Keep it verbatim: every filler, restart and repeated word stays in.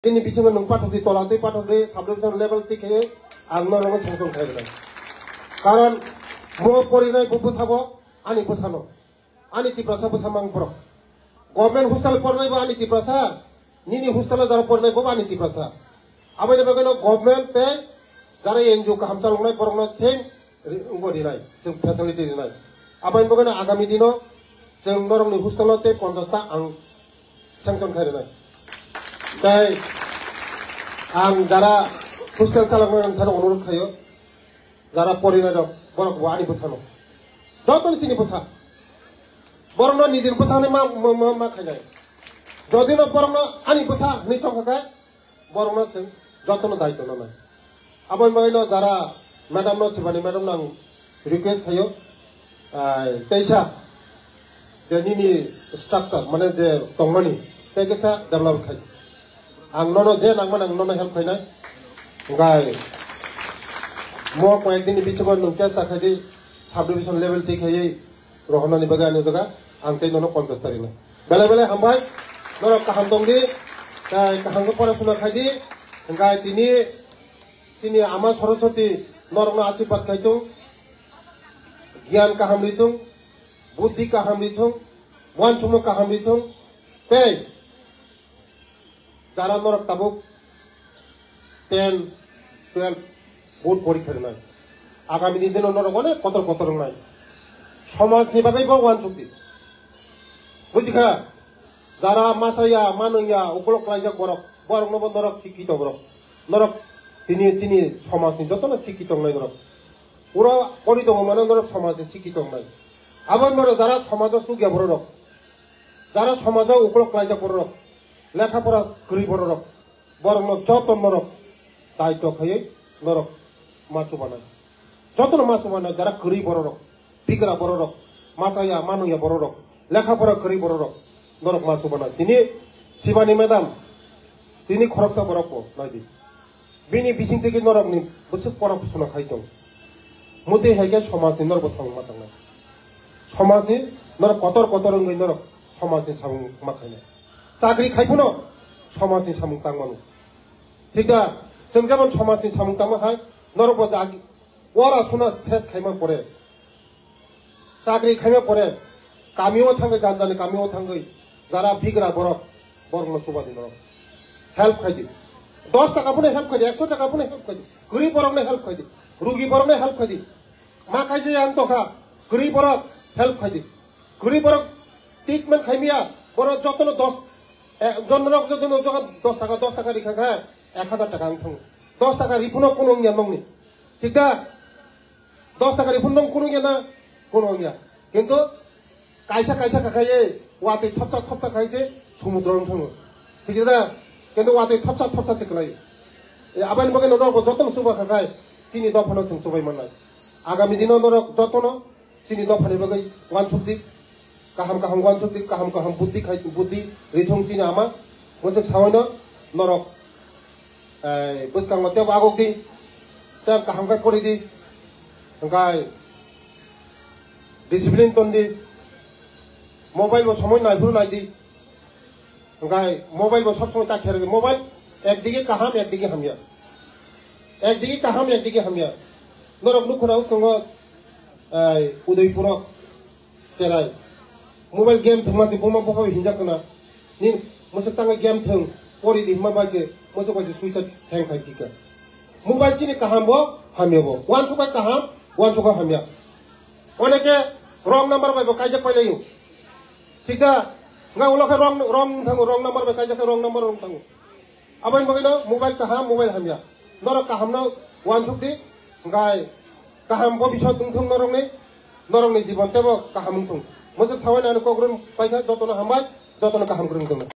Tini bisingo nwng pathak di, tola twi pathak di, sub division level twi khe ang norokno sanction khai rwnai. Karon mo porinai bo bwsabo ani bwsano, ani Tiprasa bwsa mang borok. Government hostel porinai bo ani Tiprasa, nini hostel jara porinai bo ani Tiprasa. Aboni bagwino government tei jara N G O kaham chaloknai borokno same ri-, wngbo rinai, chwng facility rinai. Aboni bagwino agami dino chwng norokni hostel-o tei ponchash ta ang sanction khai rinai. Tei ang jara hostel chaloknai rok thani onurodh khaio, jara porinai rok borok bo ani bwsano. Jotoni chini bwsa. Borokno nijini bwsa hinwi ma, ma, ma, ma khainai. Jodino borokno ani bwsa hinwi chongkha khe, borokno chwng jotono daitwno nai. Aboni bagwino jara madam no, Sibani madam no ang request khaio, ah, teisa je nini structure, mane je tongmani, tei kisa develop khai. Ang nono je nangmani ang nono help khainai. Hwnkhe mo koyek din ni bisingo nwng chesta khaidi, sub division level twi khaiwi rohornani bagwi ani o jaga ang tei nono ponchash ta rinai. Belai belai hambai, norok kaham tongdi, tei kaham khe porasuna khaidi, hwnkhe tini chini Ama Saraswati norokno asirbat khai thung, giyan kaham ri thung, buddhi kaham ri thung, uansukmung kaham ri thung, tei jara norok tabuk ten, twelve board porikha rwnai. Agami din dino norok onek kotor kotor wngnai. Somajni bagwi bo uansuk di. Bujikha? Jara masa ya, manung ya, ukolok klaijak borok, borokno bo norok sikito borok. Norok tini chini somajni jotono sikito wngnai norok. Pura pori tongo mano norok somajni sikito wngnai. Abo norok jara somajo chukya borok rok. Jara somajo ukolok klaijak borok rok, lekha pora kwrwi borok rok, borok no joto norok daitw khaiwi norok ma chubanai. Joto no ma chubanai, jara kwrwi borok rok, bigra borok rok, masa ya, manung ya borok rok, lekha pora kwrwi borok rok, norok ma chubanai. Tini Sibani madam, tini khoroksa borok bo nai di. Bini bising twi norokni bwswk pora suna khai tong. Mutwi hai khe somajni norok bo samung ma tangnai. Somajni norok kotor kotor wngwi norok somajni samung ma khainai. Chakri khai phano somajni samung tang mano. Thik da, chwng jemon somajni samung tangma hai norok bo agi-, ora suna ses khaima pore. Chakri khaima pore, kamio thangwi, jani jani kamio thangwi, jara bigra borok, borokno chubadi norok. Help khaidi. Dos taka phano help khaidi, ekso taka phano help khaidi. Kwrwi borokno help khaidi. Rugi borokno help khaidi. Ma kaisa yang tokha, kwrwi borok help khaidi. Kwrwi borok treatment khaimya, borok jotono dos, eh, jon norok jotono joga dos taka, dos taka rikha kha, ek hajar taka wng thango. Dos taka riphano kuno wngya nongni. Thik da? Dos taka riphano nong kuno wngya na? Kuno wngya. Kintu kaisa kaisa khakhaiye watwi thopsa thopsa khaise sumudro wng thango. Thik da? Kintu watwi thopsa thopsa se kwlai. E, abani bagwi norok bo jotono chuba khakhai chini dophano chwng chubai mannai. Agami dino norok jotono chini dophani bagwi uansuk di, kaham kaham uansuk di, kaham kaham buddhi khai, buddhi rithung chini ama, mwswk sawaino norok, eh, bwskango tebo agok di, tei kaham khai pori di, hwnkhe discipline ton di, mobile bo somoi naiphuru nai di. Hwnkhe mobile bo sob somoi ta khe rwdi. Mobile ekdigi kaham, ekdigi hamya. Ekdigi kaham, ekdigi hamya. Norok nukho na uskango, ai, Udaipuro cherai. Mobile game thwngma se buma bupha bai hinjak khna. Ni mwswk tangwi game thwng, pori di hwnma bai se, mwswk bai se suicide hang khai kika. Mobile chini kaham bo, hamya bo. Uansuk bai kaham, uansuk bai hamya. Oneke wrong number bai bo kaijak pai laio. Thik da? Nga ulo khe wrong, wrong thango, wrong number bai kaijak khe wrong number wrong thango. Aboni bagwino mobile kaham, mobile hamya. Norok kahamno uansuk di, hwnkhe kaham bobisot wngthung norokni, norokni jibon teibo kaham wngthung. Mwswk sawi nani kok rwng paikha, jotono hambai, jotono kaham kwrwng tongwi.